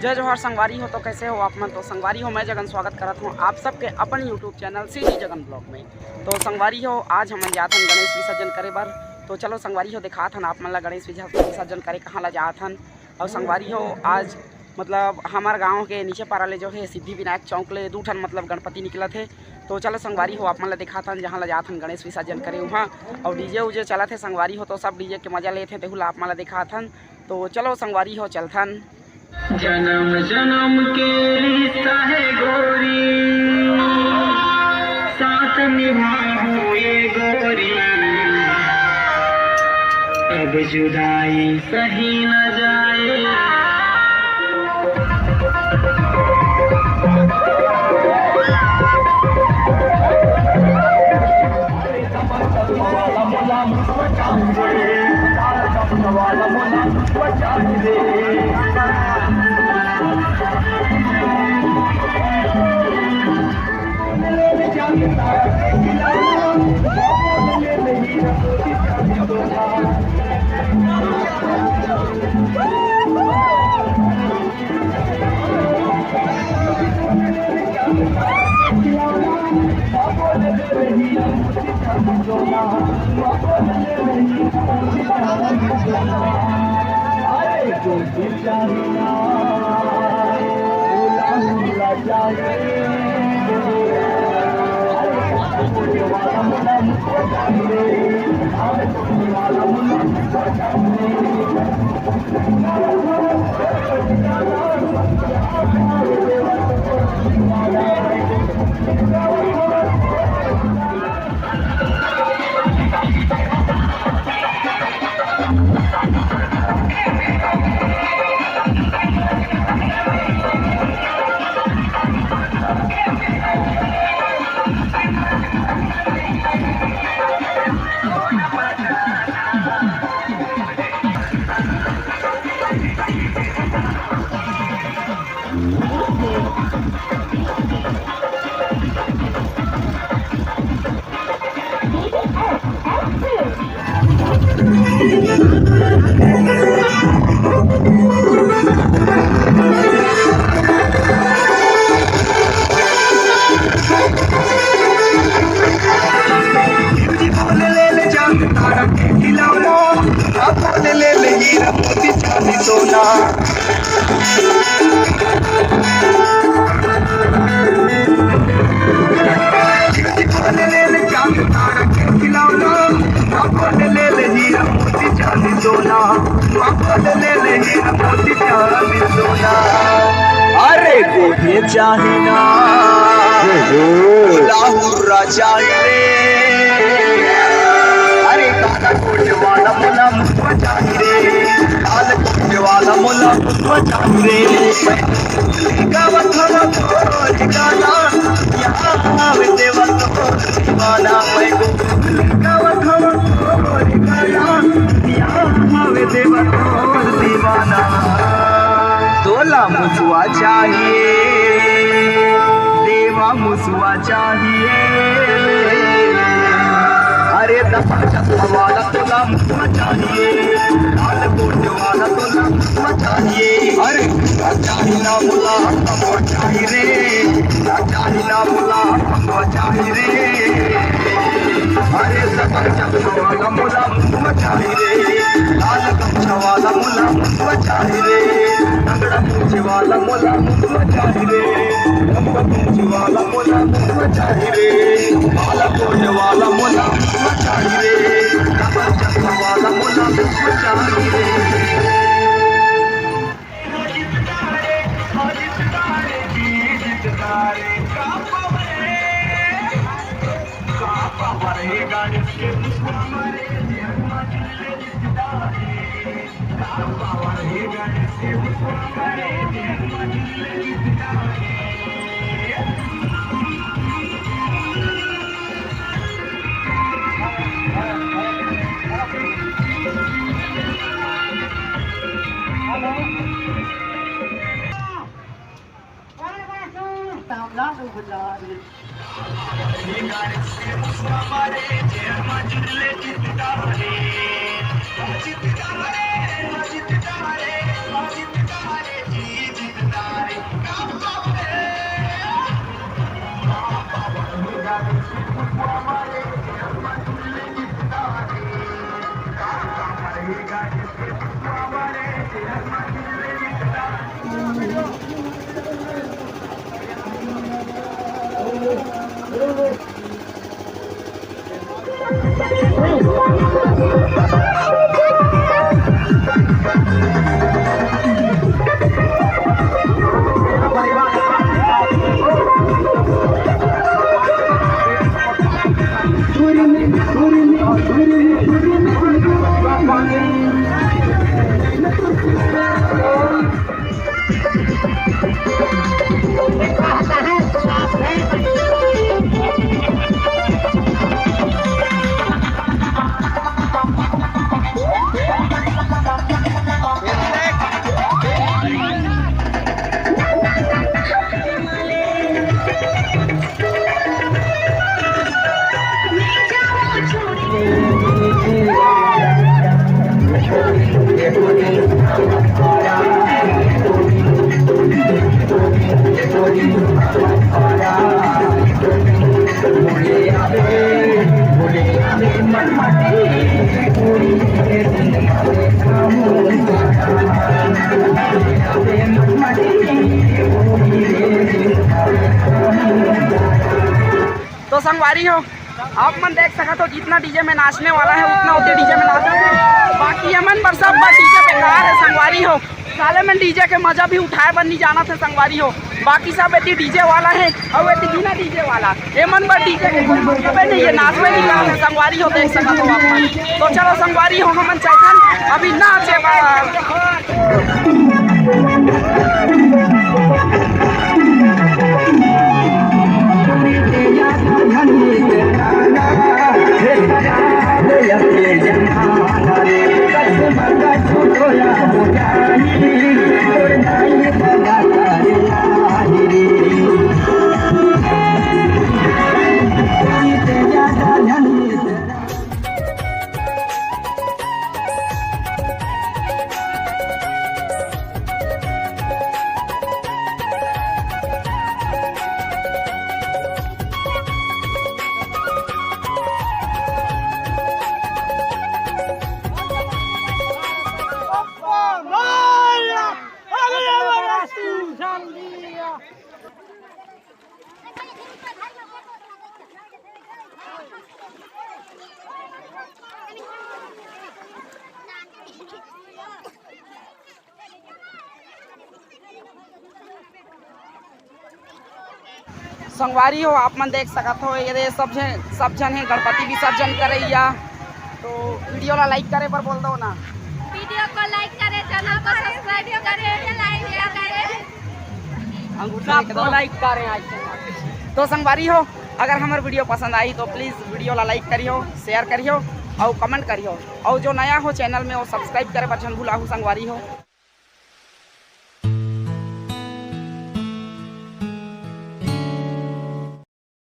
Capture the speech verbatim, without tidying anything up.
जय जोहार संगवारी हो, तो कैसे हो आप मन? तो संगवारी हो, मैं जगन स्वागत करत हूँ आप सबके अपन YouTube channel CD Jagan blog में। तो संगवारी हो, आज हमन जात हन गणेश विसर्जन करे बर। तो चलो संगवारी हो, दिखात हन आप मन ला गणेश विसर्जन करे कहाँ ला जात हन। और संगवारी हो, आज मतलब हमार गांव के नीचे पारा ले जो है सिद्धि विनायक चौक ले दू ठन मतलब गणपति निकलत हे। तो चलो संगवारी हो, आप मन ला दिखात हन जहाँ ला जात हन गणेश विसर्जन करे वहाँ। और डीजे उजे चलत हे संगवारी हो, तो सब डीजे के मजा लेत हे, तेहू ला आप मन ला दिखात हन। तो चलो संगवारी हो, चलथन। जन्म जन्म के रिश्ता है गोरी, साथ निभाऊं ये गोरी, अब जुदाई सही न जाए। अरे गोभी चाही ना, लाहौर चाही रे। अरे काला कोट वाला मोला मुखवा चाही रे, लाल कोट वाला मोला मुखवा चाही रे। गावत हवा भोज गाना, यहाँ आवे देवा तोर दीवाना। मैं गावत हवा भोज गाना, यहाँ आवे देवा तोर दीवाना। तोला मुसवा चाहिए, देवा मुसवा चाहिए। अरे दफा चश्मा वाला तोला मुसवा चाहिए, लाल कोट वाला तोला मुसवा चाहिए। अरे चाही ना मोला तमो चाही रे, चाही ना मोला तमो चाही रे। अरे सकल चश्मा वाला मोला मुसवा चाही रे, लाल गमछा वाला मोला मुसवा चाही रे, तगड़ा पूछ वाला मोला मुसवा चाही रे, लंबा पूछ वाला मोला मुसवा चाही रे, काला कोट वाला मोला मुसवा चाही रे, सकल चश्मा वाला मोला मुसवा चाही रे। संगवारी हो, आप मन देख सकत हो, जितना डीजे में नाचने वाला है, उतना होते डीजे में नाचत है। बाकी हमन बर सब बर डीजे बेकार है संगवारी हो। साले मन डीजे के मजा भी उठाए बर नहीं जानत है संगवारी हो। बाकी सब एती डीजे वाला है और एती बिना डीजे वाला। एमन बर डीजे के कोई मतलब नहीं है, नाचबे नहीं करत है संगवारी हो, देख सकत हो आप मन। तो चलो संगवारी हो, हमन चलथन अभी नाचे बर। संगवारी हो, आप मन देख सकत हो, ये दे सब झन, सब झन हे गणपति विसर्जन करइया। तो वीडियो ला लाइक करे बर बोल दो ना। वीडियो को लाइक करें, चैनल को सब्सक्राइब करें, लाइक करें। अंगूठा सबको लाइक करें आज। तो संगवारी हो, अगर हमर वीडियो पसंद आई तो प्लीज वीडियो ला लाइक करियो, शेयर करियो और कमेंट करियो। और जो नया हो चैनल में, वो सब्सक्राइब करे बर झन भुलाहू संगवारी हो।